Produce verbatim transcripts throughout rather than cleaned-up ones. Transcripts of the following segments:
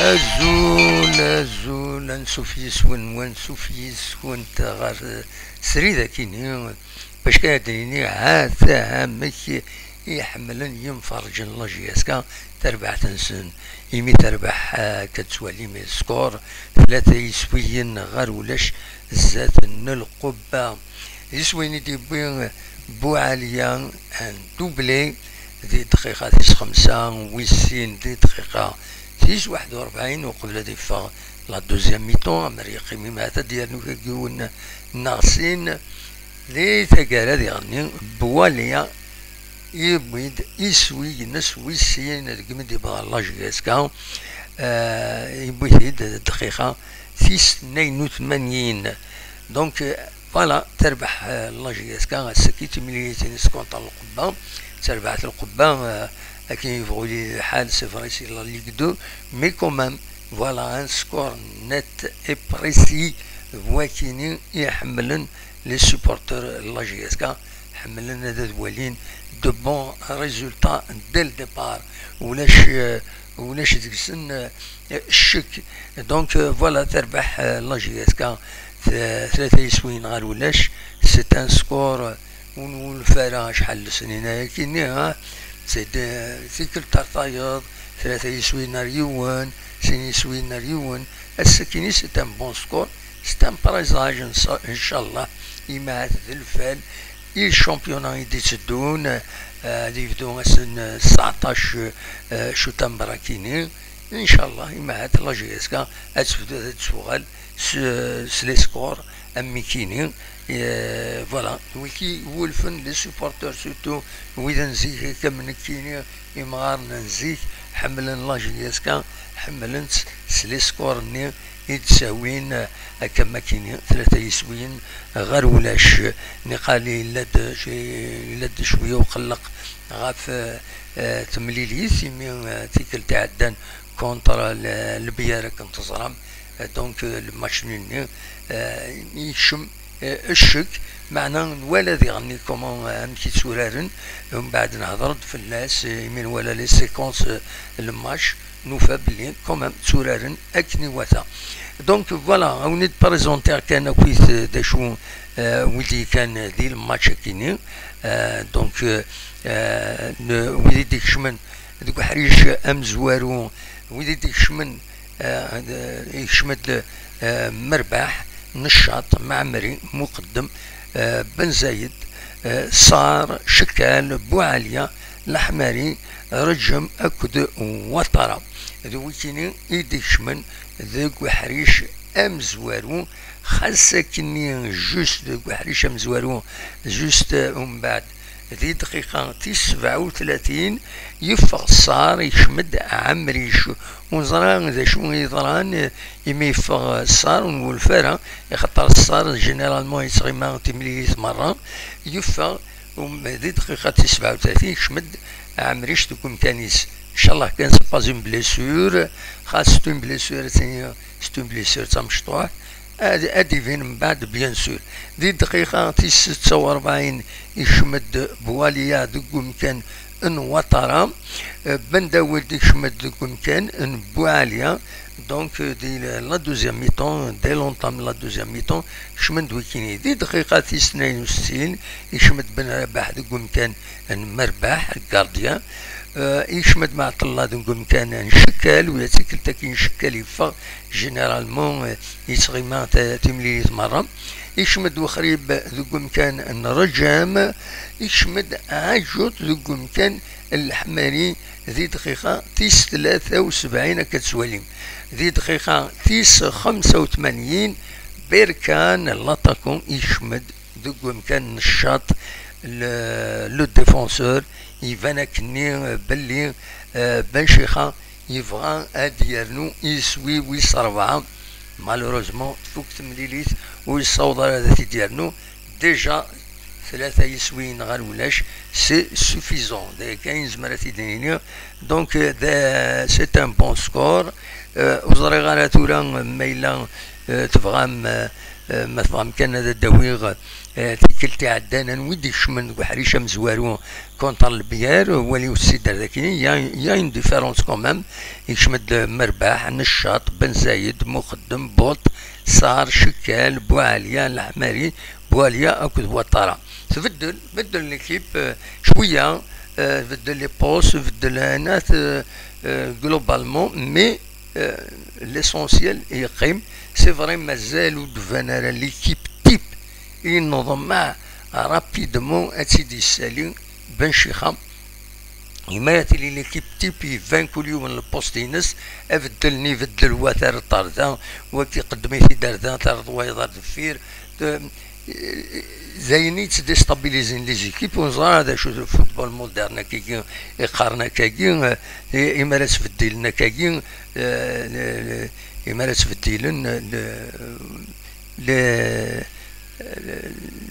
Azul, azul, ansuf yis-wen, wansuf yis-went ɣer srid akini, bac kan ad d-nini ha-t-a amek i ḥemmlen yimferrǧen n la J S K tarbaɛt-nsen, imi terbeḥ, eh, akka tettwalim score tlata yiswiyen ɣer ulac zdat n lqubba. D iswiyen i d-yewwi Buɛaliya, un doublé, di dqiqa tis xemsa, wis sin di dqiqa tis waḥed u rebɛin, uqbel ad yeffeɣ la deuxième mi-temps, amer yeqqim imahat ad d-yernu kra n yiwen neɣ sin. Di taggara diɣenni, Buɛaliya yewwi-d iswi-ines wis sin deg mi d-yebḍa la J S K, eh, yewwi-t-id dqiqa tis tnayen u tmanyin. Donc, euh, voilà, terbeḥ, euh, la J S K, ass-agi timlilit-ines contre lqubba, terbeḥ lqubba, euh, akken yebɣu yili lḥal, c'est vrai, c'est la Ligue deux, mais quand même, voilà, un score net et précis, d wakini i ḥemmlen les supporters n la J S K, ḥemmlen ad, ad walin de bons résultats dès le départ, ulac, euh, ulac deg-sen, euh, ccek. Donc, euh, voilà, terbeḥ, euh, la J S K, t-, tlata yiswiyen ɣer ulac, c'est un score, euh, ur nwulef ara acḥal n lesnin ayakini, ha? C'est de, tikkelt ar tayeḍ, tlata yiswiyen ar yiwen, sin yiswiyen ar yiwen. Ass-akini, c'est un bon score, c'est un présage, insa-, inchallah, imahat d lfal i championnat i d-itteddun, euh, ad yebdu ass n, euh, tseɛṭac, euh, septembre akini. Inchallah, imahat la J S K ad tebdu ad d-tuɣal s, s les scores am nekkini. Eh, voilà, wiki wulfen les supporters, surtout wid n zik, am nekkini, imɣaren n zik, ḥemmlen la J S K, ḥemmlen-tt s les scores-nni i d-ttawin, eh, akka am nekkini, tlata yiswiyen ɣer ulac. Niqal yella-d, yella-d cwiya uqelleq ɣef, eh, temlilit, imi, eh, tikkelt iɛeddan contre le, le Biarritz, akken teẓram. Euh, donc, euh, le match nul-nni, euh, yekcem, euh, ccek, meɛna nwala diɣenni comment, euh, amek i tturaren, mbeɛd nehder-d fell-as, euh, imi nwala les séquences, euh, le match, nufa belli quand même tturaren akken iwata. Donc voilà, ad wen-id-prezentiɣ kan akkit, euh, d acu, euh, wid yekkan di le match akini. Euh, donc, euh, euh, ne-, wid i d-ikecmen deg uḥric amezwaru, wid i d-ikecmen, eh, ikcem-d, eh, Merbaḥ, Neccaṭ, Mɛemmri, Muqeddem, eh, Ben Zayed, eh, Ṣar, Cekkal, Buɛaliya, Leḥmari, Reǧem akked Watara. D wikini i d-ikecmen deg uḥric amezwaru, xas akkenni juste deg uḥric amezwaru, juste, eh, umbeɛd di dqiqa tis sebɛa u tlatin, yeffeɣ Ṣar, yekcem-d Ɛemric. Ur neẓra d acu i yeḍran, eh, imi yeffeɣ Ṣar, ur nwulef ara, ixaṭer Ṣar, généralement, yettɣima timlilit merra. Yeffeɣ, um, di dqiqa tis sebɛa u tlatin, yekcem-d Ɛemric deg umkan-is. Inchallah kan, c'est pas une blessure, xas c'est une blessure, c'est une blessure d tamecṭuḥt. Ad, ad d-ibin mbeɛd, bien sûr. Di dqiqa tis setta u rebɛin, ikcem-d Buɛaliya deg umkan n Watara. Eh, Ben Dawed ikcem-d deg umkan n Buɛaliya. Donc, eh, di la, la deuxième mi-temps, dès l'entame de la deuxième mi-temps, kecmen-d wikini. Di dqiqa tis tnayen u settin, ikcem-d Ben Rabaḥ deg umkan n Merbaḥ, gardien. Eh, ikcem-d Maɛṭella deg umkan n Cekkal, u d tikkelt akkin Cekkal yeffeɣ, généralement, eh, yettɣima ta-, timlilit merra. Ikcem-d Wexrib deg umkan n Reǧem, ikcem-d Ɛaǧuṭ deg umkan n Leḥmari di dqiqa tis tlata u sebɛin, akka tettwalim. Di dqiqa tis xemsa u tmanyin, Berkan, l'attaquant, ikcem-d deg umkan n Neccaṭ, le, le défenseur, iban akkenni, eh, belli, eh, Ben Cixa yebɣa ad yernu iswi wis rebɛa. Malheureusement, tfuk temlilit, ur yessaweḍ ara ad t-id-yernu. Déjà, tlata yiswiyen ɣer ulac, c'est suffisant. D aya kan i nezmer ad t-id-nini. Donc, euh, de, c'est un bon score. Euh, ur ẓriɣ ara tura ma yella, euh, tebɣam, euh, Eh, ma tebɣam kan ad d-awiɣ, eh, tikkelt iɛeddan, anwi d-ikecmen deg uḥric amezwaru contre le Bière, wali ussider daki, il y a, il y a une différence quand même. Ikcem-d Merbaḥ, Neccaṭ, Ben Zayed, Muxeddem, Buṭ, Sar, Cekal, Buɛaliya, Leḥmari, Buɛaliya akked Watara. Tbeddel, tbeddel l'équipe, eh, cwiya, eh, tbeddel les postes, tbeddel anat, eh, eh, globalement, mais Euh, l'essentiel yeqqim. C'est vrai, mazal ur d-tban ara l'équipe type i neḍmeɛ rapidement ad tt-id-yessali Ben Chixa. Imi ara tili l'équipe type, iban kul yiwen lpost-ines, abeddel-nni ibeddel, wa terreḍ ar da, wagi iqeddem-it-id ar da, terreḍ wayeḍ ar deffir. D ayen i yettdestabilizin les équipes, ur neẓri ara d acu d football moderne akkagi i qqaren akkagi, eh, i, imi ara ttbeddilen akkagi, eh, le, le, imi ara ttbeddilen, eh, le, le,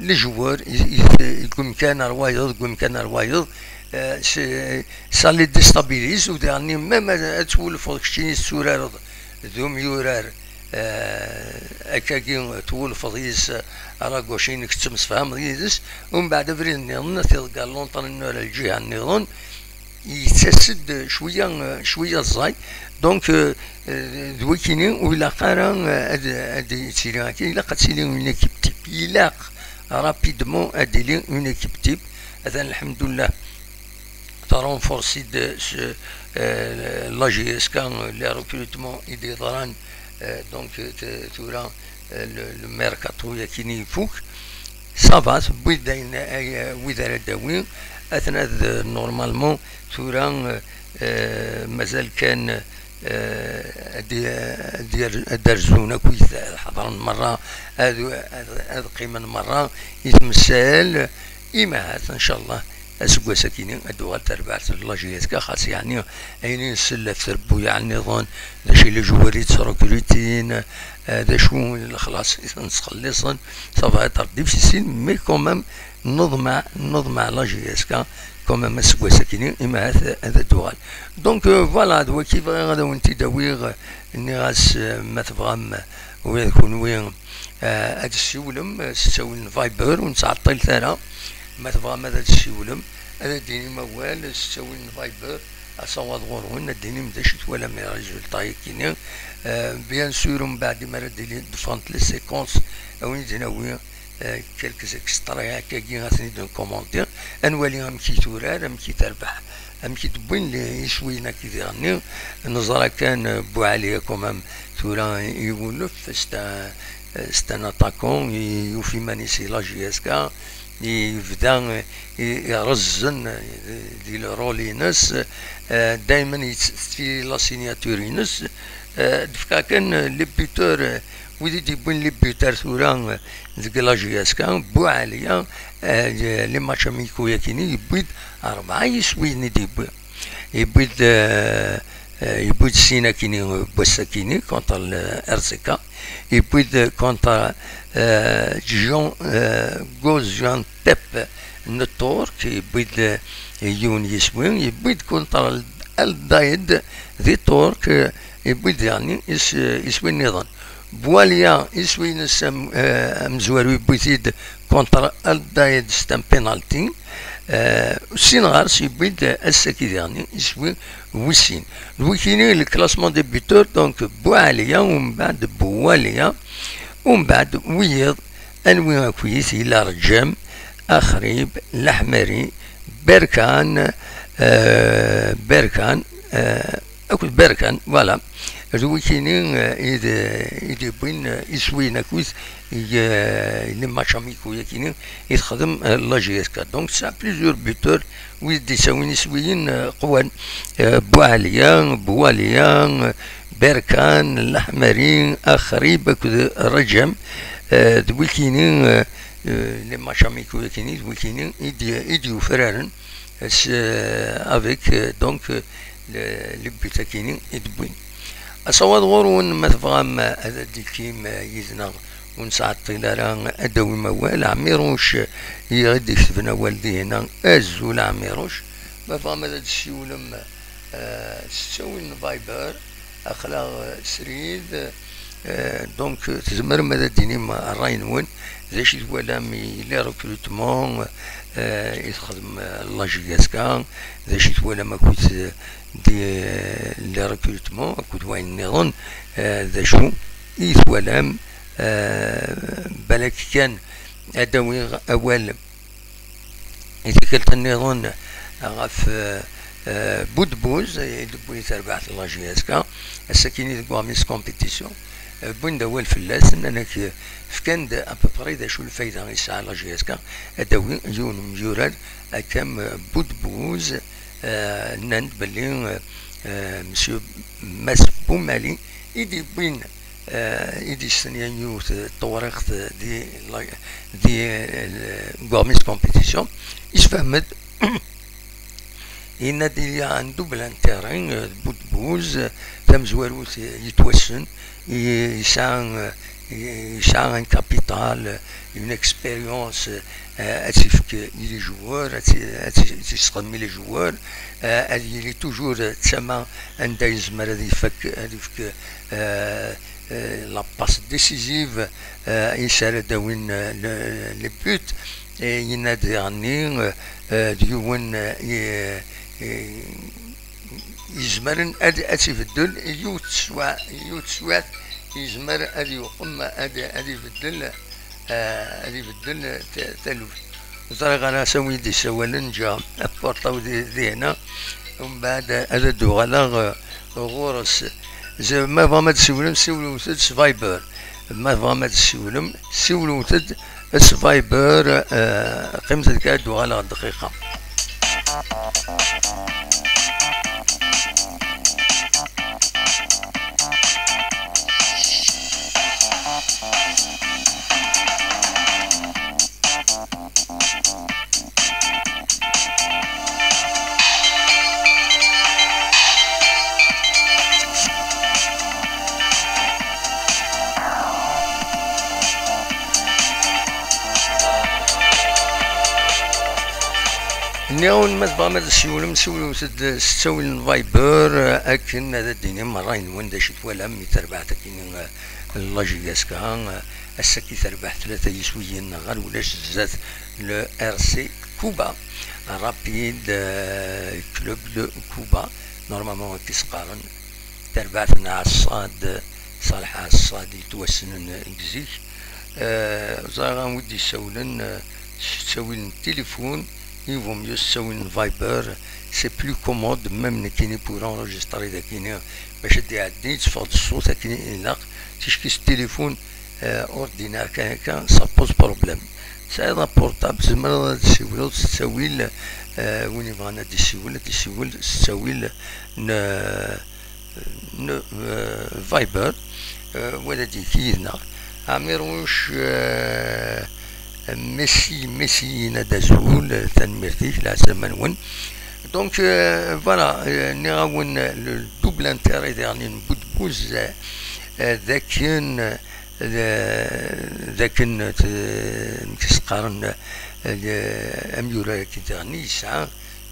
les joueurs i, i, deg umkan ar wayeḍ, deg umkan ar wayeḍ, eh, c'est, ça les déstabilise, u daɣen même ad, ad twulfeḍ keččini tetturareḍ d umyurar, eh, akkagi twulfeḍ yis-s, ar agauche-inek tettemsefhameḍ yid-s, umbeɛd abrid-nniḍen ad t-iḍegger l'entraîneur ar lǧiha-nniḍen, yettas-d cwiya, cwiya ẓẓay. Donc, eh, eh, d wakini ur ilaq ara, eh, ad, ad yettili akka, ilaq ad tili une équipe type, ilaq rapidement ad d-tili une équipe type. Atan, lḥemdullah, terenforsi-d s, eh, la J S K, les recrutements i d-yeḍran, eh, donc, t-, tura, eh, le, le mercato-yagi-nni ifuk. Ça va, tewwi-d ayen, ay-, wid ara d-tawi. Atan ad, normalement, tura, eh, mazal kan, eh, ad, ad, ad d-rzun akk, ad ḥeḍren merra, ad, ad, ad qqimen merra i temsal. Imahat, ncallah, aseggas-agi-nni ad d-tuɣal terbaɛt n la J S K, xas yeɛni ayen i nsell ɣef trebbuyaɛ nniḍen, d acu i les joueurs i ttrekrutin, eh, d acu n lexlaṣ i ten-ttxelliṣen, ça va être difficile, mais quand même, neḍmeɛ, neḍmeɛ la J S K, quand même, aseggas-agi-nni, imahat ad d-tuɣal. Donc, euh, voilà, d wagi bɣiɣ ad awen-t-id-awiɣ, nniɣ-as, euh, ma tebɣam, ula d kunwi, eh, ad tessiwlem, eh, s ttawil n Viber, ur nettɛeṭṭilet ara. Ma tebɣam ad, ad tessiwlem, ad d-tinim awal s ttawil n Viber, asawaḍ ɣur-wen, ad d-tinim d acu i twalam i résultat-agi-nni. Eh, bien sûr, mbeɛd, imi ara d-ili-, d-ffɣent les séquences, ad wen-id-nawi, eh, quelques extraits akkagi, ad ten-id-nkumanti, ad nwali amek i turar, amek i terbeḥ, amek i d-wwin les, iswiyen-agi diɣen-nni. Neẓra kan, eh, Buɛaliya quand même tura iwulef, c'est un, c'est un attaquant, i, yufa iman-is i la J S K, i, yebda, eh, i, ireẓẓen, eh, di le rôle-ines, eh, daymen yettfili la signature-ines, eh, d-fka kan, eh, les buteurs, eh, wid i d-yewwin les buteurs tura, eh, deg la J S K, Buɛaliya, eh, les matchs amicaux-yagi-nni, yewwi-d rebɛa yiswiyen i d-yewwi. Yewwi-d, eh, eh, yewwi-d sin akini, n wass-akini, contre le R C K. Yewwi-d contre, eh, Jean, eh, Gaziantep n Turk, yewwi-d, eh, yiwen yiswi. Yewwi-d contre Al Daid di Turk, eh, yewwi-d, yeɛni, is-, iswi nniḍen. Buɛaliya, iswi-ines am-, eh, amezwaru, yewwi-t-id contre Al Daid, c'est un penalty. Eh, sin ɣer-s, yewwi-d ass-agi diɣen iswi wis sin. D wikini le classement des buteurs, donc, Buɛaliya, umbeɛd Buɛaliya, umbeɛd wiyiḍ, anwi akkit, yella Rǧam, Axrib, Leḥmari, Berkan, eh, Berkan, eh, akked Berkan, voilà. D wikini, eh, i d, i d-yewwin, eh, iswiyen akkit, i, eh, les matchs amicaux-yakini i texdem, eh, la J S K. Donc, tesɛa plusieurs buteurs wid d-yessawin iswiyen, eh, qwan. Eh, Buɛaliya, Buwaliya, eh, Berkan, Leḥmari, Axrib akked Rǧam. Eh, d wikini, eh, eh, les matchs amicaux-yakini, d wikini i d, i d-yufraren s, eh, avec, eh, donc, eh, le, le but-akini i d-wwin. Asawaḍ ɣur-wen, ma tebɣam ad d-tikim yid-neɣ, ur nesɛeṭṭil ara ad d-tawim awal. Ɛmiruc i ɣ-d-iketben awal dihina, azul Ɛmiruc. Ma tebɣam ad d-tessiwlem, eh, s ttawil n Viber, aql-aɣ srid, Euh, donc, euh, tzemrem ad d-tinim ṛṛay-nwen, d acu i twalam i les recrutements, euh, i texdem, euh, la J S K, d acu i twalam akked, euh, di, euh, les recrutements, akked wayen nniḍen, euh, d acu i twalam, euh, balak kan ad awiɣ awal i tikkelt nniḍen ɣef, euh, euh, Boudbouz, i d-tewwi tarbaɛt n la J S K, ass-akini deg Wamis Compétition. Euh, wwin-d awal fell-as, nnan-ak, euh, fkan-d à peu près d acu lfayda i tesɛa la J S K, ad d-tawi yiwen n umyurar akka am, euh, Boudbouz, euh, nnan-d belli, euh, euh, Monsieur Mass Boumali i d-yewwin, euh, i d-yestenyan yiwet n tewriqt di la, di, euh, Gourmis Compétition, isefhem-d, yenna-d il y a un double intérêt, euh, Boudbouz, euh, tamezwarut, euh, yettwassen, i, yesɛa, euh, i, yesɛa un capital, euh, une expérience, euh, ad tt-yefk i les joueurs, ad tt-, ad tt-, ad tt-yesqedm i les joueurs, euh, ad yili toujours, euh, d tama anda yezmer ad yefk, ad yefk, euh, euh, la passe décisive, euh, i s ara d-awin, euh, le, les buts, et yenna-d diɣenni, euh, euh, d yiwen, euh, i, i, izemren ad, ad tt-ibeddel yiwet teswa-, yiwet teswiɛt, yezmer ad yuqem, ad, ad ibeddel, euh, ad ibeddel ta-, taluft. Ẓriɣ ara s awi d-isawalen, ǧa apurṭaw di, di hna, umbeɛd ad d-uɣaleɣ, eh, ɣur-s. Z-, ma tebɣam ad d-siwlem, siwlewt-d s Viber. Ma tebɣam ad d-siwlem, siwlewt-d s Viber, eh, qqimet deg ad d-uɣaleɣ dqiqa. Nniɣ-awen, ma tebɣam ad d-siwlem, siwlewt-d s ttawil n Viber, eh, akken ad d-tinim ṛṛay-nwen, d acu i twalam i terbaɛt akkin, eh, n la J S K, eh, ass-agi terbeḥ tlata yiswiyen ɣer ulac zdat le R C Cuba, Rapid, euh, Club de Cuba, normalement ad s-qqaren tarbaɛt n Ɛeṣṣad, Ṣaleḥ Ɛeṣṣad yettwassnen deg zik. Euh, ẓriɣ anwa i d-yessawlen, euh, s ttawil n tilifun, il vaut mieux s ttawil n Viber, c'est plus commode, même nekkini pour enregistrer dakini, bac ad d-iɛeddi, yetteffeɣ-d ṣṣut akken i ilaq, ticki s tilifun, euh, ordinaire kan akka, ça pose problème. Tesɛiḍ apurṭab, tzemreḍ ad d-tessiwleḍ s ttawil, euh, win yebɣan ad d-yessiwel, ad d-yessiwel s ttawil n, n, euh, Viber, euh, wa ad d-yekki yid-neɣ. Ɛmiruc, euh, Messi, Messi yenna-d azul, tanemmirt-ik, lɛeslama-nwen. Donc, euh, voilà, euh, nniɣ-awen le double intérêt diɣen n Boudbouz, euh, d akken, d, d akken t-, nekk s-qqaren, d, amyurar-agi diɣen yesɛa,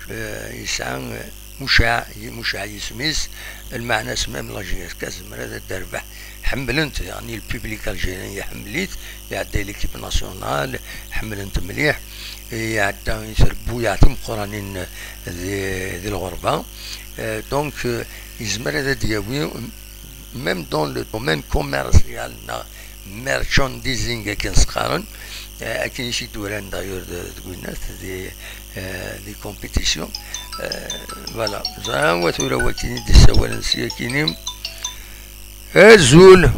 eh, yesɛa, eh, mucaɛ, mucaɛ yisem-is, lmeɛna-s même la J S K tezmer ad d-terbeḥ. Ḥemmlen-t, yeɛni le public algérien iḥemmel-it, iɛedda i l'équipe nationale, ḥemmlen-t mliḥ, iɛedda i trebbuyaɛ timeqqranin di, di lɣerba. Eh, donc, eh, yezmer ad d-yawi même dans le domaine commercial neɣ merchandising akken s-qqaren, eh, akken i s-id-uran d'ailleurs de, de Gwinnat, des, eh, des compétitions. Eh, voilà. Ẓriɣ wa tura wakin i d-issawalen s yakini. Azul.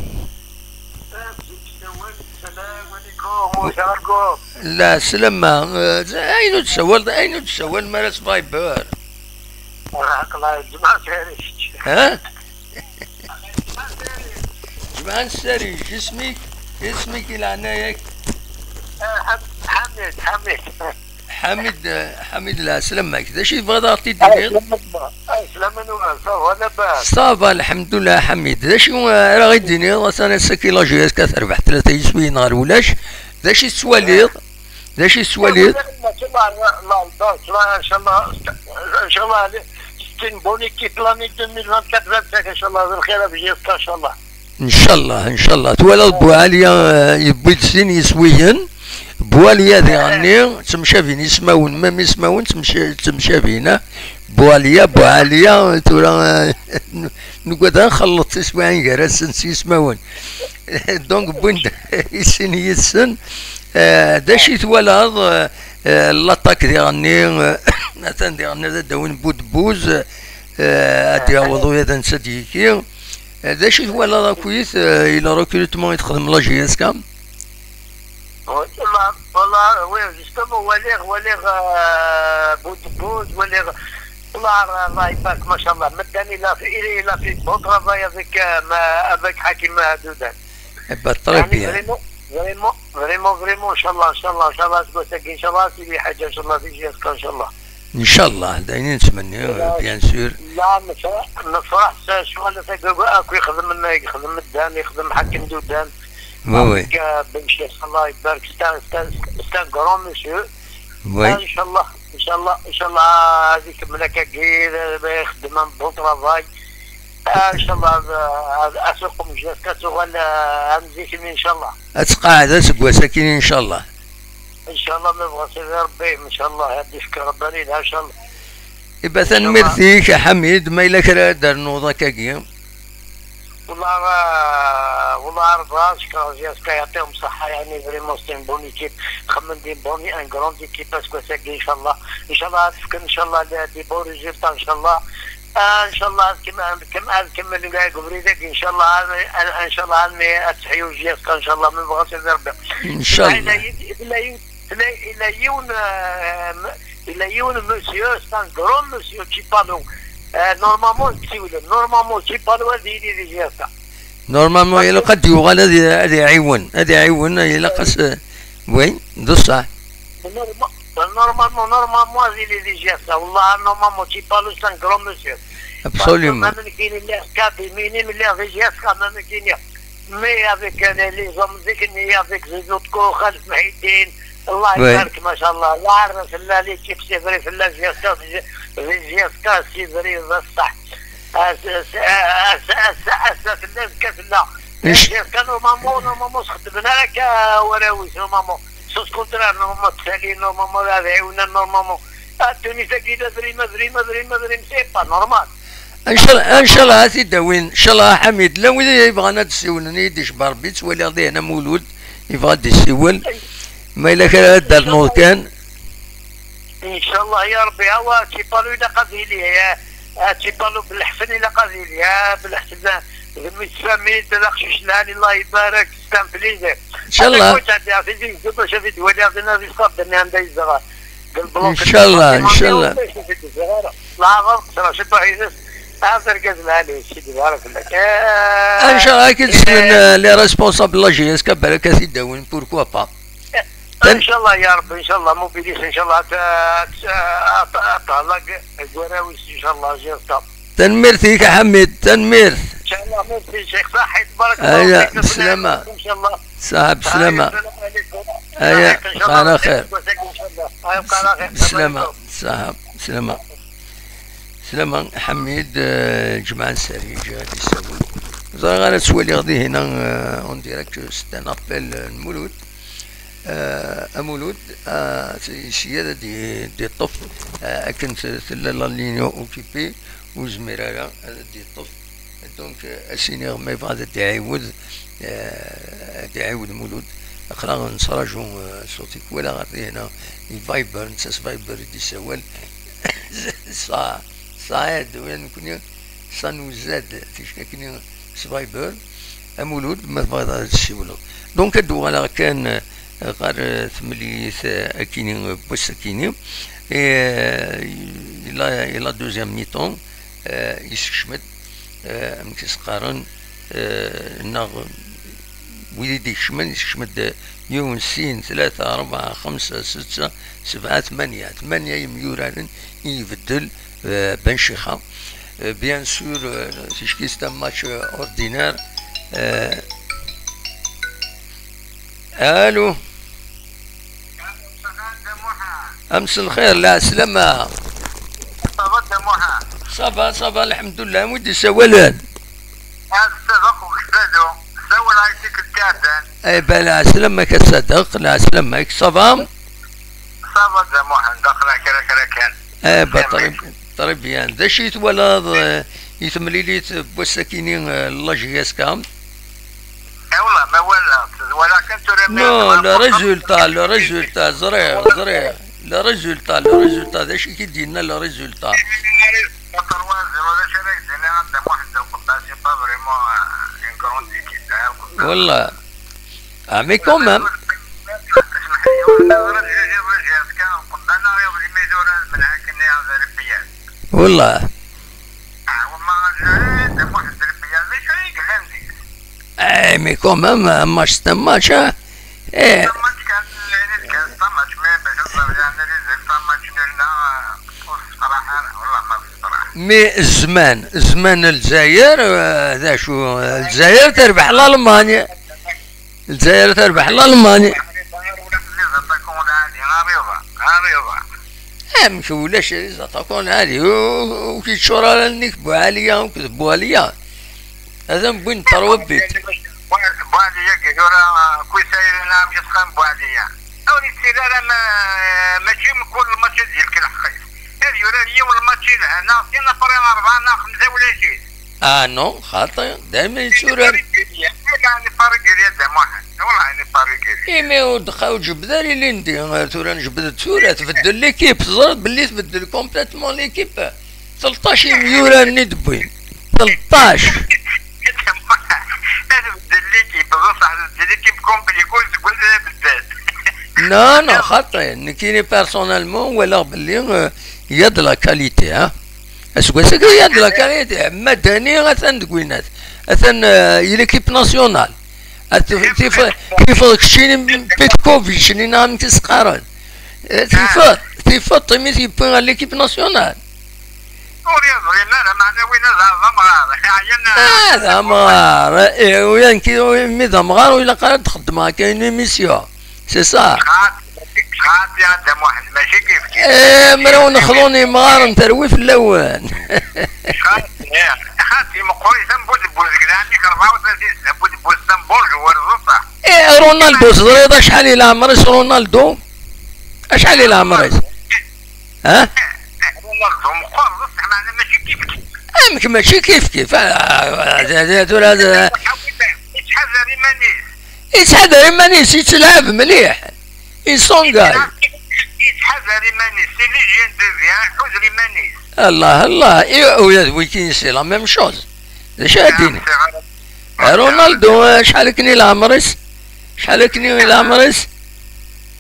Lɛeslama, eh, ayen ur d-tessawaleḍ, ayen ur d-tessawal mi ara s Viber. Ha? Jemɛan Ssari, isem-ik, isem-ik i leɛnaya-k? Eh, Ḥam-, Ḥamid, Ḥamid. Ḥamid, eh, Ḥamid, lɛeslama-k. D acu i tebɣiḍ ad ɣ-t-id-tiniḍ? Lɛeslama-nwen, ça va, labas? Ça va, lḥemdullah, Ḥamid. D acu, eh, ara ɣ-id-tiniḍ? Atan ass-agi la J S K terbeḥ tlata yiswiyen ɣer ulac. D acu i tettwaliḍ? D acu i tettwaliḍ? Mačči la, la, la, la, inchallah, inchallah, c'est une bonne équipe l'année deux mille vingt-quatre vingt-cinq, inchallah, d lxir a Bjirka, inchallah. Ncallah, ncallah. Twalaḍ Buɛaliya, eh, yewwi-d sin yiswiyen. Buɛaliya diɣenni, ttemcabin ismawen, mam ismawen ttemca-, ttemcabin, ah. Buɛaliya, Buɛaliya, tura, eh, nugad ad nxelleḍ tiswiɛin gar-asen s yismawen. Donc, wwin-d i sin yid-sen. Eh, d acu i twalaḍ, eh, eh, l'attaque diɣenni, eh, atan diɣenni ad d-awin Budebbuz, eh, ad d-yaweḍ uyadan s ad d-yeki. Eh, d acu i twalaḍ akkit, eh, i le recrutement i texdem la J S K? Wallah, wallah, oui, justement, waliɣ, waliɣ, euh, Budebbuz, waliɣ, wallah, Allah يبارك, ما شاء الله, Meddan, il a fait, il, il a fait bon travail avec, euh, ma, avec Hakim Doudan. Eh ben, très يعني, bien. Vraiment, vraiment, vraiment, vraiment, إن شاء الله, إن شاء الله, إن شاء الله, aseggas-agi, إن شاء الله, تيجي حاجة, إن شاء الله, تيجي أزكى, إن شاء الله. Ncallah, d ayen i nettmenni, bien sûr. لا, نفرح, نفرح s ccɣel akk, akk يخدم, يخدم Meddan, يخدم Hakim Doudan. Oui, oui. Avec, euh, Ben Cheikh, الله يبارك, c'est un, c'est un, c'est un grand monsieur. Oui. آه، إن شاء الله, إن شاء الله, إن شاء الله, هذيك ملاك أكيد, آه، يخدم un bon travail. آه، إن شاء الله, آه، آه، أسوق مجلس كتوغل, آه، أمزيك إن شاء الله. Ad tqeɛɛed aseggas-agi, ncallah. إن شاء الله, ma yebɣa Sidi Ṛebbi, إن شاء الله, ad d-ifk Ṛebbi anida, إن شاء الله. Iba, tanemmirt-ik a Ḥamid, ma yella kra ad d-ternuḍ akkagi? والله, آه، والله, ربي شكرا, J S K يعطيهم الصحة, يعني, vraiment, c'est une bonne équipe, خمم des bonnes, une grande équipe, parce que c'est, إن شاء الله, إن شاء الله, تفك, إن شاء الله, des, des bons résultats, إن شاء الله. آه، إن شاء الله, كما, كما, كما نقول لك, بريدك, إن شاء الله, أنا, أنا, إن شاء الله, أنا أتحيو J S K, إن شاء الله, من بغيت ربي. إن شاء الله. إلا يد-، إلا يد-، إلا, إلا يون, آه، م-، إلا يون monsieur, c'est un grand monsieur, Chipalo. آه، normalement, تسولم. Normalement, Chipalo هذه يدي دي جيسا. Normalement, il a قد يوغل هذه، هذه يعيون، هذه يعيون، il a قص، oui, بصح. Norma-, normalement, normalement, هذه يدي دي جيسا. والله, normalement, Chipalo, c'est un grand monsieur. Absolument. Parce que même كاين اللي كابي ميني، من اللي في جيسا، même كاين. Mais avec, euh, les, les hommes, ذيك النية, avec les autres, كو خالد محي الدين, الله, oui, يبارك, ما شاء الله. لا عرف لا ليكيب, c'est vrai, في لا جيسكا, في جيسكا, c'est vrai, بصح. أس-، أس-، أس-، أس-، أس-، في لا جيسكا, في لا. إيش؟ جيسكا, normalement, normalement, خدمنا لك, آه, وراوي, normalement. Sens contraire, normalement, تسالي, normalement, لا, عيونا, normalement. الدنيا تاكي لا، فريمة، فريمة، فريمة, فريمة, c'est pas normal. إن شاء الله، إن شاء الله هاتي داوين، إن شاء الله حميد، لا وين يبغى أنا تسيون، أنا يديش بربي، تولي غادي هنا مولود، يبغى دي سيول. ما إلا كان هاد دار نور كان. إن شاء الله يا ربي. هو تيبالو إلا قضي لي، يا، آه، تيبالو بالحسن إلا قضي لي، يا بالحسن، ذمي تسامي، تلاقشش لهاني، الله يبارك، c'est un plaisir. إن شاء الله. أنا كنت عندي عزيزي، زوج شافي دوالي، عندنا في صاب، دنيا عندها يزغى. إن شاء الله، إن شاء الله. لا، ما بقصرش، انتو عزيز. هذا القاز العالي، سيدي، بارك الله. آه، إن شاء الله كي تسمن، آه، آه، les responsables de la J S K, بالك سي داوين، pourquoi pas. إن شاء الله يا رب، إن شاء الله، موبيليس، إن شاء الله، تا-، تا-، تا-، تا-، لا، قراويس، إن شاء الله، J S K. Tanemmirt-ik a Ḥamid, tanemmirt. إن شاء الله, merci, شيخ صحيت, بارك الله فيك, السلام عليكم, إن شاء الله. صحة, بسلامة. السلام عليكم. أيا, صحيت, إن شاء الله, على خير. إن شاء الله. أيا, على خير. السلام بسلامة, عليكم. بسلامة. بسلامة, حميد, آه, جمعة السريج, آه, يساوي. زغارة سوالي غادي هنا, آه, en direct, c'est un appel, آه, المولود. آه, أمولود, آه, سي-, سيادة دي, دي طف, آه, أكن ت-, تلا la ligne occupée, وزميرة, آه, دي طف. Donc, آه, أسيني ما يبغى دي عيود, آه, دي عيود مولود. أخرى نصراجو, آه, صوتي كوالا غادي هنا, فايبر, نتاس فايبر دي سوال. صا-, صا-، وين كنا, صا نوزاد, تيشكاكني سفايبر. أمولود, ما تبغيض ad tessiwleḍ. Donc, ad uɣaleɣ kan, eh, ɣer, eh, temlilit, eh, akini, eh, n wass akini. Eh, i la, i la deuxième mi-temps, eh, yessekcem-d, eh, amek i s-qqaren, eh, neɣ wid i d-ikecmen, yessekcem-d yiwen, sin, tlata, rebɛa, xemsa, setta, sebɛa, tmanya. Tmanya yemyuraren i ibeddel, eh, Ben Chixa. Eh, bien sûr, eh, ticki c'est un match, eh, ordinaire. Eh, allô? أمس الخير, العسلامة. Ça va, ça va, الحمد لله. وين يسولن؟ هذا السبق وكتبته. Adan. Eh ben, lɛeslama-k a Sadeq, lɛeslama-k, ça va? Ça va, Dda Muḥend, aql-aɣ kra kra kan. Eh ben, très, très bien. D acu i twalaḍ, eh, i temlilit n wass-akini, eh, la J S K? Eh, wallah, ma walaɣ-tt, walaɣ kan tura mi... Non, le résultat, le résultat, ẓriɣ, ẓriɣ. Le résultat, le résultat, d acu i k-id-yenna le résultat? Trois zéro, d acu ara k-d-iniɣ, a Dda Muḥend, Lqeddac, c'est pas vraiment, euh, une grande équipe, hein, Lqeddac. Wallah. Ah, mais quand même. Smeḥ-iyi, ur neẓri d jujiḍ d ajerska, Lqeddac, neɣ yaḍ imi d urar menhak-nni d Ribiyal. Wallah. Ah, wallah, d Dda Muḥend, Ribiyal, d acu i yellan deg-s? Eh, mais quand même, un match, c'est un match, hein. Eh. Tamatch kan, yani, kan tamatch, mais bac ad tẓer, yani, résultat match nul-nni, ur tefreḥ ara, wallah ma tefreḥ. Mais zzman, zzman n Lezzayer, eh, d acu, eh, Lezzayer terbeḥ Lalman. Lezzayer terbeḥ Lalman. Amek ulac les attaquants lɛali? Ur, ur k-yeččur ara nnig Buɛaliya akked Buɛaliya. Atan wwin-d ṭerwa bit. Buɛaliya-agi tura, kwi sayren amek isqam Buɛaliya. Ur yettili ara ma, mačči mkul match ad yelk lḥeqq-is. Ad yurar yiwen lmatch yelhan, neɣ sin après rebɛa neɣ xemsa ulac-it. Ah non, xaṭi, dayma yetturar. Ala, n'est pas régulier, Dda Muḥend. Wallah, n'est pas régulier. Imi ur d-, ur d-jebd ara ilindi, tura njebd-d tura, tbeddel l'équipe, teẓriḍ belli tbeddel complètement l'équipe. Tleṭṭac imyuran i d-wwin. Tleṭṭac. Ad tbeddel l'équipe, d ṣṣeḥ, tbeddel l'équipe complète, kul seg wass ad tbeddel. Non, non, xaṭi, nekkini personnellement walaɣ belli, euh, il y a de la qualité, hein. Aseggas-agi, il y a de la qualité. Madani atan deg winat. Atan, euh, i l'équipe nationale. At-, tif-, tifeḍ keččini Petkovic-nni neɣ amek i s-qqaren. Eh, tifeḍ, tifeḍ imi t-yewwi ɣer l'équipe nationale. Ur yeẓrim ara, meɛna winna d, d amɣar. Ɛyan. Ah, d amɣar. Eh, uya nekk, mi d amɣar, ur ilaq ara ad d-xeddmeɣ akka une émission. C'est ça. Xaṭi, xaṭi, a Dda Muḥend, mačči kif kif. Eh, mraw nexḍun imɣaren, terwi fell-awen. Xaṭi, eh, xaṭi, meqqer-it am Budebbuz deg lɛam-ik rebɛa u tlatin sna, Budebbuz d amburjur, d ṣṣeḥ. Eh, Ronaldo, teẓriḍ acḥal i leɛmer-is Ronaldo? Acḥal i leɛmer-is? Ha? Eh, eh, Ronaldo meqqer, d ṣṣeḥ, meɛna mačči kif kif. Amek mačči kif kif? Ah, ah, ah, tura, ah. Yettḥadar iman-is. Yettḥadar iman-is, yettelɛab mliḥ. Yessunga. Yettḥadar iman-is, c'est l'hygiène de vie, hein, ḥuder iman-is. Allah, Allah, i, ula d wiki, c'est la même chose. D acu ara d-ini? Ah, Ronaldo, acḥal akken i leɛmer-is? Acḥal akken i leɛmer-is?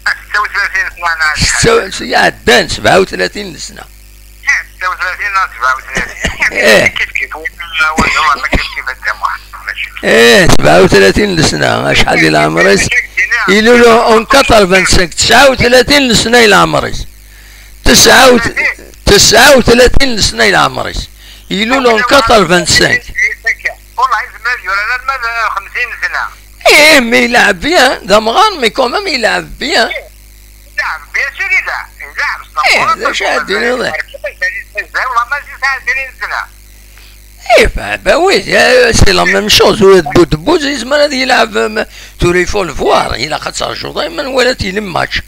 Setta u tlatin sna neɣ acḥal? Setta u, ɛeddan sebɛa u tlatin n sna. Eh, setta u tlatin neɣ sebɛa u tlatin. Eh. Kif kif, win, win, wallah ma kif kif a Dda Muḥend, mačči kif. Eh, sebɛa u tlatin n sna, acḥal i leɛmer-is? Ilul en quatre-vingt-cinq, tesɛa u tlatin n sna i leɛmer-is. Tesɛa u, tesɛa u tlatin n sna i leɛmer-is. Ilul en quatre-vingt-cinq. Wallah, yezmer ad yurar arma d xemsin sna. Eh, mais il a bien, d amɣar, mais quand même, il a bien. Ilɛeb, bien sûr, ilɛeb. Ilɛeb, eh, d acu ara d-tiniḍ? Wallah, ma yesɛa ɛecrin sna. Eh, bah, bah oui, eh, c'est la même chose. Ula d Budebbuz yezmer ad yelɛeb, em, tura, il faut le voir. Ilaq ad terjuḍ, eh, ma nwala-t yili match.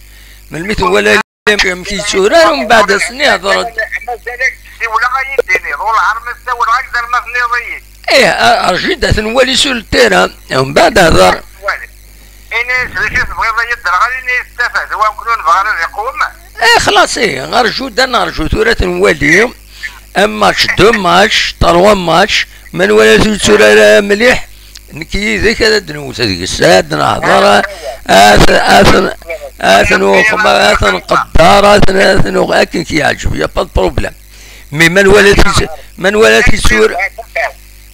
Melmi twala amek yetturar, umbeɛd ad sen-ihder-d. Mazal-ak ssiwleɣ ad yi-d-tiniḍ, wellah ar ma ssawleɣ-ak-d ar ma tenniḍ-iyi-d. Eh, a-, rju-d ad t-nwali sur le terrain, umbeɛd hder. Ini-as d acu i tebɣiḍ ad yi-d-terɣ, ad ini-as tafat, wa akken ur nebɣi ara ad iqwem. Eh, xlaṣ, eh, rju-d ad nerju tura ad t-nwali. Un match, deux matchs, trois matchs, ma nwala-t yetturar mliḥ, nekk yid-k ad d-newwet deg-s, ad nehder, ad, ad, ad, ad nqedder, ad, ad nuɣ-, akken k-yeɛǧeb, y a pas de problème. Mais ma nwala-t yett-, ma nwala-t yettur-,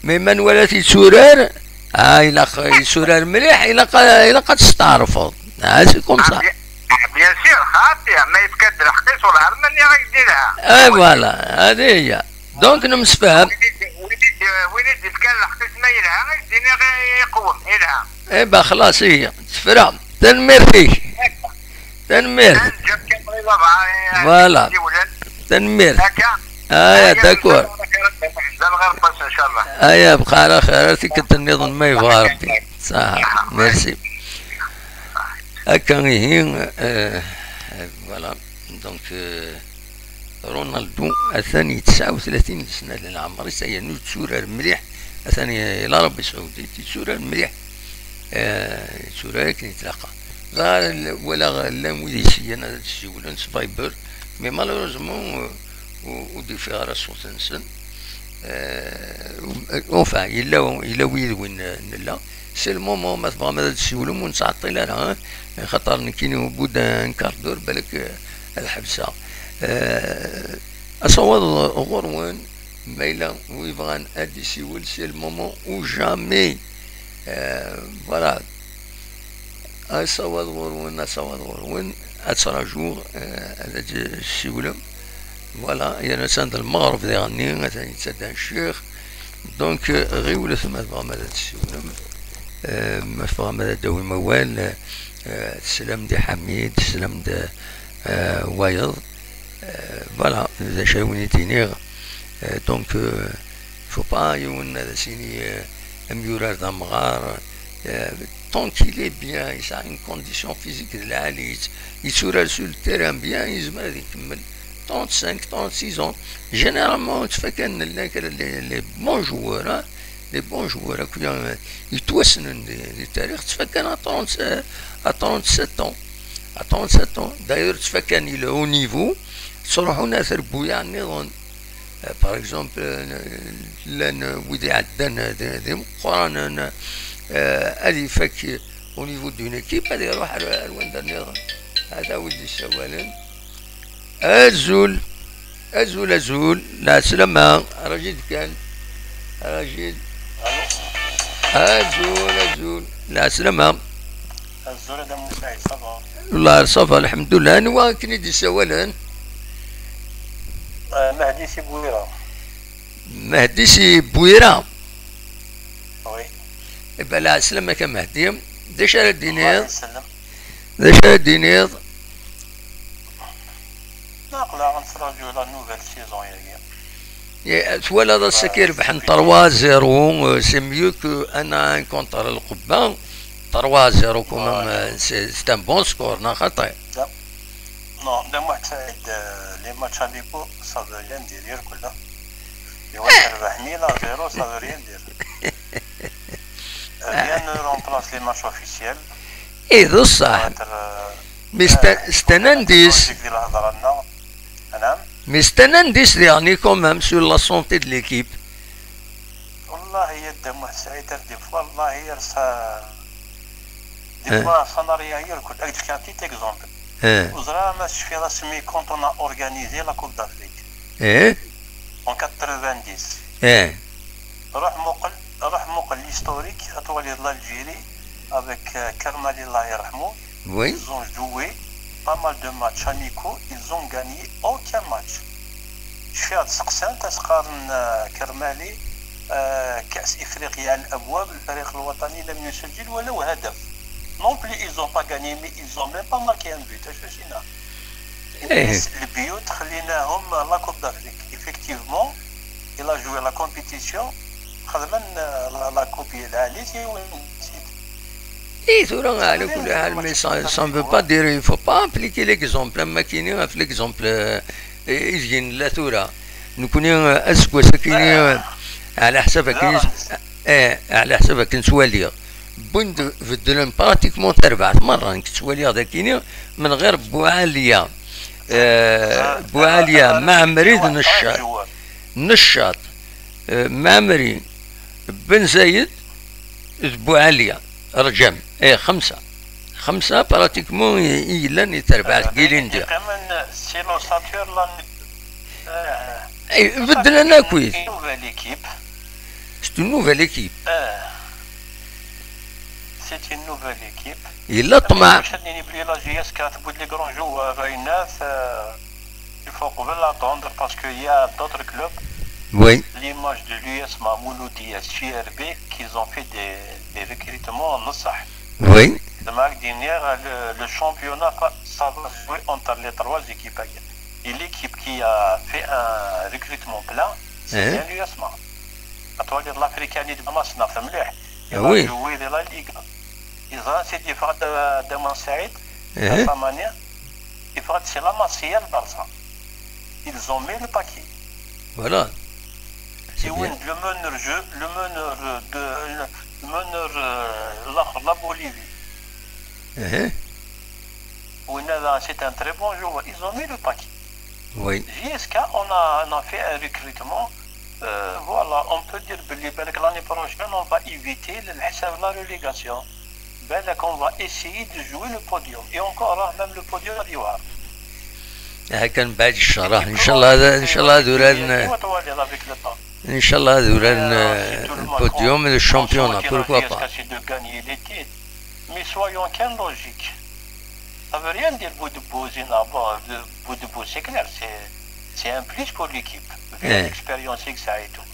mais ma nwala-t yetturar, ah, ilaq yetturar mliḥ, ilaq, ilaq ad testeɛrfeḍ. Ah, c'est comme ça. Ah, bien, ah, bien sûr, xaṭi, ma yefka-d lḥeqq-is, ur ɛerf ma nniɣ-ak-d ilha. Eh, voilà, hadi hiya. Donc, nemsefham. Win i d-, win i d-, win i d-yefkan lḥeqq-is ma yelha, ad d-iniɣ iqwem, yelha. Eh ben, xlaṣ, ihi, tefra. Tanemmirt-ik. Tanemmirt. Ad neǧǧ akka i rebɛa, eh, voilà. Tanemmirt. Akka. Aya, aya, d'accord. Aya, bxir axir, ar tikkelt nniḍen ma yebɣa Rebbi. Ṣaḥa. Merci. Akka ihi, euh, voilà. Donc, euh, Ronaldo atan yesɛa u tlatin n sna di leɛmer-is, yernu yetturar mliḥ. Atan i Larabbi Saudit, yetturar mliḥ. Euh, yetturar akken yetlaqa. Dɣa walaɣ llan wid yesyan ad d-siwlen s Viber, mais malheureusement, euh, ur, ur d-ufiɣ ara ṣṣut-nsen. Euh, enfin, yella, yella wid win, euh, nella. C'est le moment, ma tebɣam ad d-siwlem, ur nettɛeṭṭil ara, hein? Xaṭer nekkini, au bout d'un quart d'heure, balak, euh, ad ḥebseɣ. Euh, asawaḍ ɣur-wen, ma yella wi bɣan ad d-isiwel, c'est le moment ou jamais. Euh, voilà. Asawaḍ ɣur-wen, asawaḍ ɣur-wen, ad ttṛajuɣ, euh, ad d-siwlem. Voilà, yerna atan d lmeɣreb diɣenni, atan yettaddan ccix. Donc, euh, ɣiwlet ma tebɣam ad d-tessiwlem. Euh, ma tebɣam ad d-tawim awal, euh, teslam-d i Ḥamid, teslam-d, euh, wayeḍ. Euh, voilà, d acu ara wen-id-iniɣ. Euh, donc, euh, faut pas yiwen ad as-yini, euh, amyurar d amɣar. Euh, tant qu'il est bien, yesɛa une condition physique d lɛali, yett-, yetturar sur le terrain bien, yezmer ad ikemmel trente-cinq, trente-six ans. Généralement, ttfakan llan kra les, les bons joueurs, hein, les bons joueurs, akk, euh, yettwassnen di, di tarix, ttfakan à trente, à trente-sept ans. À trente-sept ans. D'ailleurs, ttfakan i le haut niveau, ttruḥun ar trebbuyaɛ nniḍen. Euh, par exemple, euh, llan wid iɛeddan d, d imeqqranen, euh, ad ifak au niveau d'une équipe, ad iruḥ ar, ar wanda nniḍen. Hada wi d-issawalen. Azul, azul, azul, lɛeslama, rajid kan, rajid. Azul, azul, lɛeslama. Azul, a Dda Musaɛid, ça va? Wallah, ça va, lḥemdullah. Anwa akken i d-issawalen? Euh, Mehdi si Bouira. Mehdi si Bouira. Oui. Iban lɛeslama-k a Mehdi. D acu ara d-tiniḍ? D acu ara d-tiniḍ? Aql-aɣ nettraǧu la nouvelle saison-agi. Eh, twalaḍ ass-agi rebḥen trois zéro, euh, c'est mieux que un à un contre Lqebba. Trois zéro quand même, euh, c'est, c'est un bon score, neɣ xaṭi? Non, Dda Muḥ Saɛid, euh, les matchs amicaux, ça veut rien dire, irkul, hein. Iwa terbeḥ mille à zéro, ça veut rien dire. Rien ne remplace les matchs officiels. Eh, d ṣṣeḥ. Mais c'est un, c'est un indice. Mais c'est un indice, يعني, quand même, sur la santé de l'équipe. Wallahi, ya Dda Muḥ Saɛid, des fois, wallahi, ça, des fois, ça n'a rien, irkul. Ad k-d-fkeɣ un petit exemple. Ur ẓriɣ ma tecfiḍ asmi quand on a organisé la Coupe d'Afrique. En quatre-vingt-dix. Ruḥ muqel, ruḥ muqel l'historique, ad twaliḍ l'Algérie avec, euh, Kermali, Allah yerḥmu. Ils ont joué pas mal de matchs amicaux, ils ont gagné aucun match. Cfiɣ-d seqsan-t, as-qqaren, euh, Kermali, euh, كأس إفريقيا على الأبواب، الفريق الوطني لم يسجل ولو هدف. Non plus, ils ont pas gagné, mais ils ont même pas marqué un but. Acu cina? Le but, خليناهم la Coupe d'Afrique. Effectivement, il a joué la compétition. خدمن، euh, la, la Coupe, il a laissé. Et tura, على كل حال, mais ça, ça ne veut pas dire, il faut pas appliquer l'exemple. Am akini, ɣef l'exemple, euh, i d-yella tura. Nekni, euh, aseggas akini, euh, ɛla ḥsab akken, eh, ɛla ḥsab akken ttwaliɣ. Wwin-d, beddlen pratiquement tarbaɛt merra, nekk ttwaliɣ d akini, من غير Boualia. Eh, Boualia, Mɛemmri d Neccaṭ. Neccaṭ. Eh, Mɛemmri, Ben Zayed, d Boualia. Rǧam. Eh, xemsa. Xemsa, pratiquement, i, i yellan i terbaɛt n ilindi. Qqimen si l'ossature la. Eh, beddlen akk. Une nouvelle équipe. C'est une nouvelle équipe. Eh. C'est une nouvelle équipe. Yella ṭṭmeɛ. Maca ad nini belli la J S K tewwi-d les grands joueurs, ay nnas, euh, il faut qbel attendre parce qu'il y a d'autres clubs. Oui. L'image de l'U S M A, Mouloudia, C R B, qu'ils ont fait des, des recrutements, n ṣṣeḥ. Oui. Zeɛma ad k-d-iniɣ, le, le championnat, ça va se jouer entre les trois équipes. Et l'équipe qui a fait un recrutement plein, c'est bien l'U S M A. Ad twaliḍ l'Africain-nni d Mamas neɣ-t mliḥ. Il va jouer de la Liga. Iẓra, c'est différent de, de Mansaïd, de Samania. Différent, c'est la Marseillaise Barça. Ils ont mis le paquet. Voilà. C'est bien. Le meneur, je, le meneur de, le meneur, euh, la, la Bolivie. Oui, c'est un très bon joueur. Ils ont mis le paquet. Oui. Jusqu'à, on a, on a fait un recrutement. Euh, voilà, on peut dire que l'année prochaine, on va éviter le, la relégation. Balak, on va essayer de jouer le podium. Et encore, hein, même le podium, il y aura. هكا بعد الشهر، إن شاء الله، إن شاء الله دوران. إن شاء لا دوران، آه، البوديوم، الشامبيونا، pourquoi pas. Mais soyons quand même logiques. Ça veut rien dire Boudebouzine, ah bon, Boudebouzine, c'est clair, c'est, c'est un plus pour l'équipe. Vu l'expérience que ça et tout.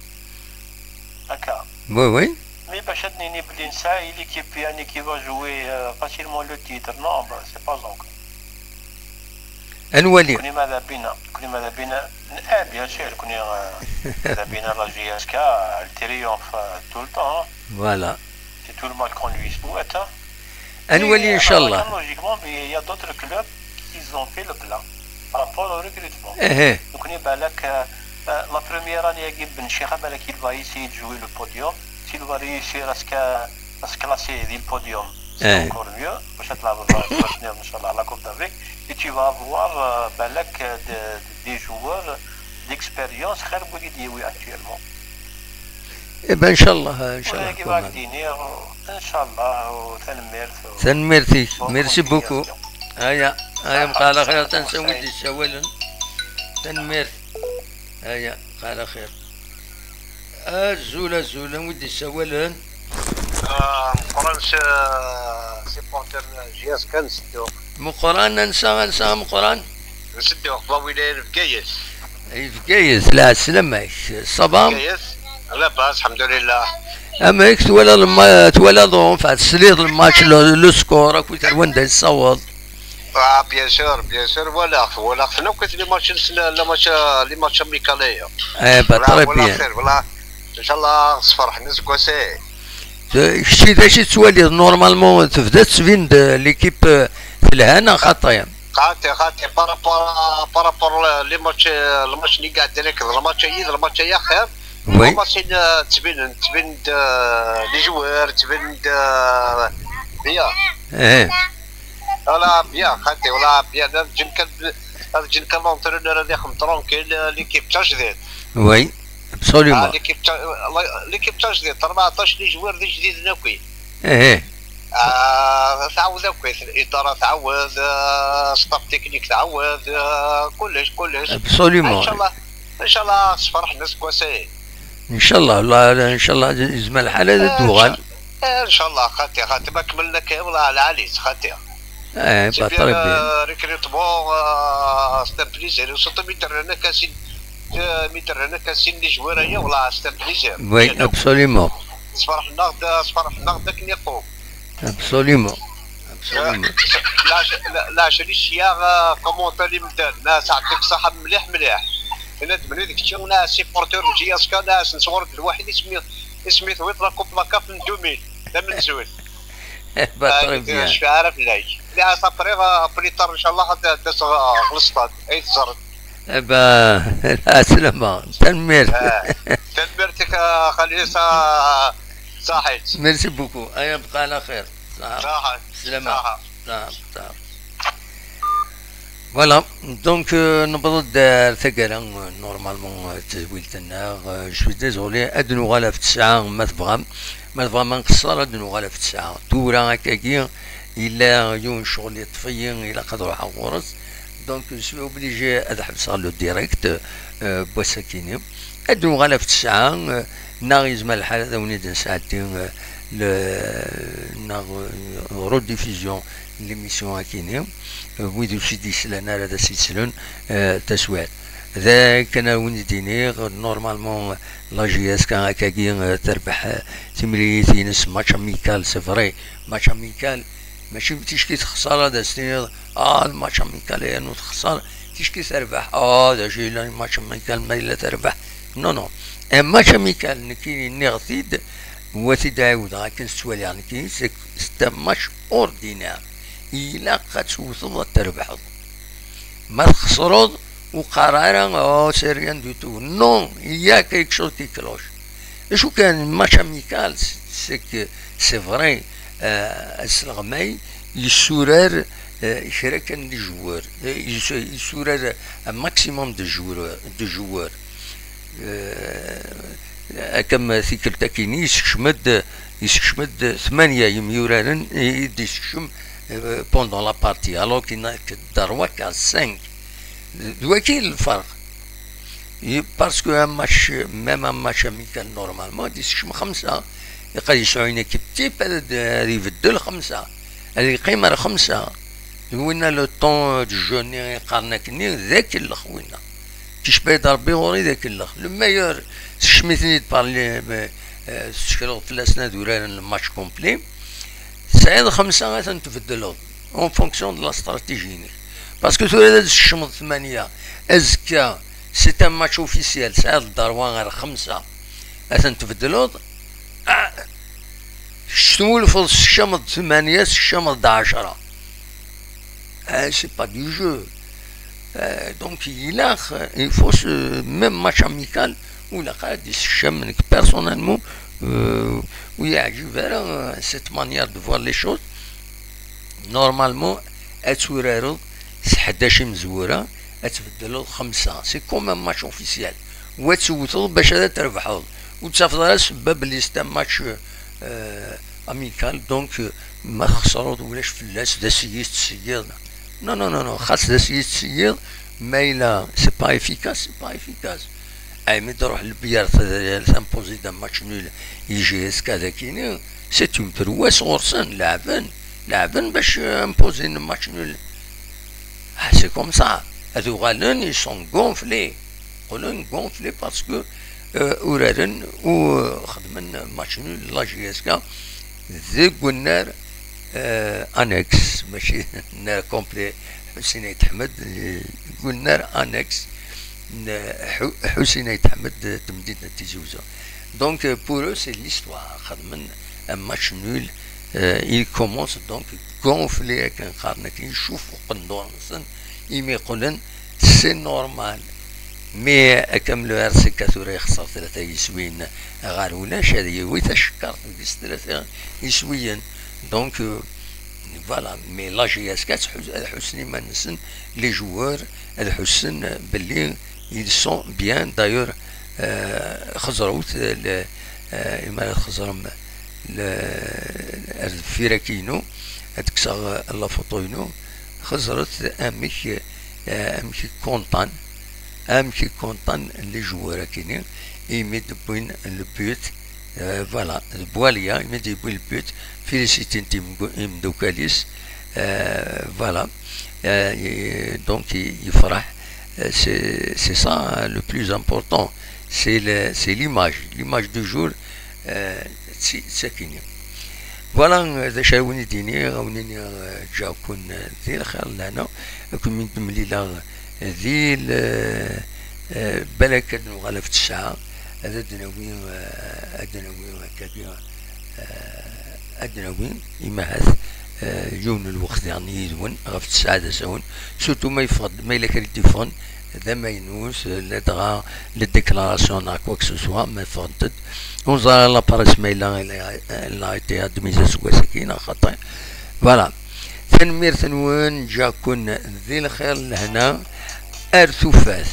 D'accord. Oui, oui. Mais باش تنيني بلي نساي l'équipe يعني qui va jouer, euh, facilement le titre. Non, bah, c'est pas encore. نولي. كوني ماذا بينا، كوني ماذا بينا، آه، bien sûr، كوني، آه، ماذا بينا la J S K, elle triomphe, euh, tout le temps, hein. Voilà. C'est tout le match qu'on lui souhaite, hein. نولي إن شاء الله. Logiquement, mais il y a d'autres clubs qui ont fait le plein par rapport au recrutement. Donc, ني بالك، آه، آه، la première année, يا بن شيخة، بالك il va essayer de jouer le podium. S'il va réussir à se, à se classer dans le podium, c'est encore mieux. باش تلعب، باش تلعب إن شاء الله la Coupe d'Afrique. Et tu vas avoir, euh, بالك, euh, des, des joueurs d'expérience خير من اللي ديوي actuellement. إيه بن، إن شاء الله، إن شاء الله. إن شاء الله، وتنميرت و-، تنميرتي. Merci beaucoup. هيا، هيا، بقى على خير، تنسى ودي السوالن. تنميرت. هيا، بقى على خير. أزول، أزول، ودي السوالن. آه، مقران س-، supporter J S K نسدوك. مقران، ننسى، ننسى مقران. نسدوك، لا ولاية بكايس. إي، بكايس، لا، سلامك. صبا؟ بكايس، لاباس، الحمد لله. أما هيك توالى الما-، توالى ظروف، عاد تسليط الماتش، لو، لو سكور، أكو تروان دا يصوت. آه، bien sûr، bien sûr، ولا، ولا، خنا كنت لي ماتش، لا، لا ماتش، لي ماتش أمريكانية. إيه، با، ولا، très ولا bien. خير، ولا. إن شاء الله صفر حنا سكواسي. كشتي دا شي توالي normalement تبدا تبين د-، l'équipe، آه، في الهنا خاطية. خاطي، خاطي، par rapport، par rapport لي ماتش، الماتش اللي قاعد عليك، الماتش يد، الماتش يا خير. Oui. الماتش، آه، تبين، تبين د-، les joueurs، تبين د-، bien. إيه. ولا bien، خاطي، ولا bien. أنا جن كان، أنا جن كان l'entraîneur هذا يخدم tranquille، l'équipe تاع جديد. Oui. Absolument. آه، l'équipe تاع، l'équipe تاع جديد، أربعطاش les joueurs دي جديد ناكي. إيه. آه، تعاود أكويت، الإدارة تعاود، آه، staff technique تعاود، آه، كلش، كلش. Absolument. إن شاء الله، إن شاء الله صفر حنا سكواسي. إن شاء الله، والله، إن شاء الله يزمى الحال هذا آه، إن شاء دوغال. الله. آه، إن شاء الله، خاطي، خاطي، ما كملنا كي، والله، على عليك، خاطي. إيه، با، très bien. Recrutement، آه، c'est un plaisir. Surtout مي درنا كاسين، آه، مي درنا كاسين les joueurs، أيا، والله، c'est un plaisir. Oui، absolument. صفر حنا غدا، صفر حنا غدا كنيقو. Absolument. Absolument. لا، لا، لا، شري الشياغ، آه، كومونتار اللي مدار. ناس يعطيك الصحة مليح، مليح. أنا تبني ديك الشيء، ناس supporter J S K، ناس نصور الواحد اسمي، اسمي ثويت لا كوب لا كاف من deux mille. لا من زول. با، آه، très bien. شفي عارف لايك. لا، صافري، آه، plus tard إن شاء الله حتى تسغى للستاد. أي تزرد. با، العسلامة. تنميرت. آه. تنميرتك، آه، خليل صا-، صاحيت. Merci beaucoup. أيا بقى على خير. صح. صح. سلامة. صح. صح. صح. Voilà. Donc, euh, نبض الدار ثقرة، normalement، euh، التزويل تناغ، euh, je suis désolé، أدنو غالا في تسعة، ما تبغى، ما تبغى ما نقصر، أدنو غالا في تسعة. تورا هكاكي، إلا يون شغل يطفي، إلا قد روح غورس. Donc, je suis obligé أد حبسغ le direct، euh، بوسكيني. أدنو غالا في تسعة، euh، ناغ يزمى الحال، هذا وني دنساعتي، euh، ل-، ناغ، euh، rediffusion l'émission أكيني. Euh، ويدو سيدي سلان، هذا سيد سلون، euh، تسوير. ذا كان وين دينيغ، normalement، la J S K هكاكي، euh، تربح، euh، تمريريت ينس match amical، c'est vrai، match amical. ماشي تيشكي تخسر هذا ستينيغ، آه، الماتش أميكال يا نو تخسر، تيشكي تربح، آه، هذا شي لا، الماتش أميكال ما إلا تربح. Non, non. Un match amical نكيني نغثيد، Wa t-id-ɛiwdeɣ akken s-ttwaliɣ nekki, c'est un match ordinaire. Ilaq ad tewteḍ ad trebḥeḍ. Ma txesreḍ, ur qqar ara, oh, c'est rien du tout. Non, il y a quelque chose qui cloche. Acu kan, match amical, c'est que, c'est vrai, euh, asleɣmay yessurar, euh, kra kan n joueurs, euh, yessurar un maximum de joueurs, de joueurs. Euh, Akka am tikkelt akkin-nni, yessekcem-d, yessekcem-d tmanya yemyuraren i d-yessekcem, euh, pendant la partie, alors qu'il n'a que droit qu'à cinq. D waki lferq. Parce que un match, même un match amical, normalement, ad yessekcem xemsa. Iqad yesɛu une équipe type, ad, ad ibeddel xemsa. Ad yeqqim ar xemsa. D winna le temps de jeu-nni i qqaren akkenni, d akellex winna. Kicba-yi-d Rebbi ɣur-i d akellex. Le meilleur, sekcem-iten-id par les, euh, tettekleḍ fell-asen ad uraren le match complet. Tesɛiḍ xemsa ad ten-tbeddleḍ en fonction de la stratégie-inek. Parce que tura ad tsekcmeḍ tmanya, azekka c'est un match officiel, tesɛiḍ le droit ar xemsa ad ten-tbeddleḍ. Ah, kečč twulfeḍ, sekcameḍ tmanya, sekcameḍ-d ɛecra. Ah, c'est pas du jeu. Euh, donc, il a, il faut ce même match amical où la carte de chaque, personnellement, euh, où il y a cette manière de voir les choses. Normalement, ad turareḍ s ḥdac imezwura, ad tbeddleḍ xemsa. C'est comme un match officiel. Wa tewteḍ bac ad trebḥeḍ. Ur tafeḍ ara sebba belli c'est un match, euh, amical, donc, euh, ma txesreḍ ulac fell-as, d asiyis tesyiḍ. Non, non, non, non, xas d asiyis tesyiḍ, ma yella c'est pas efficace, c'est pas efficace. Ay mi d-ruḥ le Biard, t'imposer d'un match nul, J S K dagini, c'est une prouesse ɣur-sen, leɛben, leɛben bac, euh, imposer un match nul. Ah, c'est comme ça. Ad uɣalen, ils sont gonflés. Qqlen gonflés parce que, euh, uraren u, euh, xedmen match nul la J S K deg unnar, euh, annexe, mačči unnar complet. Ḥusin Ayt Ḥmed, euh, deg unnar annexe n Ḥu-, Ḥusin Ayt Ḥmed, euh, temdint n Tizi Uzzu. Donc, euh, pour eux, c'est l'histoire. Xedmen un match nul, euh, ils commencent donc gonflés akken qqaren akken, icufuqen ddor-nsen imi qqlen, c'est normal. Mais, euh, comme le R C K tura yexser tlata yiswiyen ɣer ulac, ad yawi tacekkart deg-s tlata yiswiyen. Donc, euh, voilà, mais la J S K ad ḥus-, ad ḥussen iman-nsen, les joueurs ad ḥussen belli ils sont bien. D'ailleurs, euh, xeẓrewt, le, euh, imi ara txeẓrem le, ar deffir akkin-inu, ad kkseɣ la photo-inu, xeẓret amek, euh, amek i kontan, amek i kontan les joueurs akkin-i, imi d-wwin le but, euh, voilà, d Boualia, imi d-yewwi le but, féliciter-t im-, imeddukal-is, euh, voilà. Euh, et donc, i-, yefreḥ. Euh, c'est, c'est ça, hein, le plus important. C'est le, c'est l'image, l'image du jour, euh, d ti-, d takini. Voilà, euh, d acu ara wen-id-iniɣ, ad wen-iniɣ, euh, ǧǧiɣ-ken, euh, di lxir, lehna, ad ken-id-mlileɣ di l-, euh, balak ad nuɣal ɣef tesɛa, ad d-nawi, euh, ad d-nawi akkagi, euh, ad d-nawi, imahat, euh, yiwen n lweqt diɣen yid-wen ɣef tesɛa d asawen, surtout ma yeffeɣ-d, ma yella kra i d-yeffɣen d amaynut, euh, ladɣa la déclaration neɣ quoi que ce soit, ma ffɣent-d, ur neẓri ara la presse ma yella elle a été admise aseggas-agi neɣ xaṭi. Voilà. Tanemmirt-nwen, ǧǧiɣ-ken di lxir, lehna, ar tufat.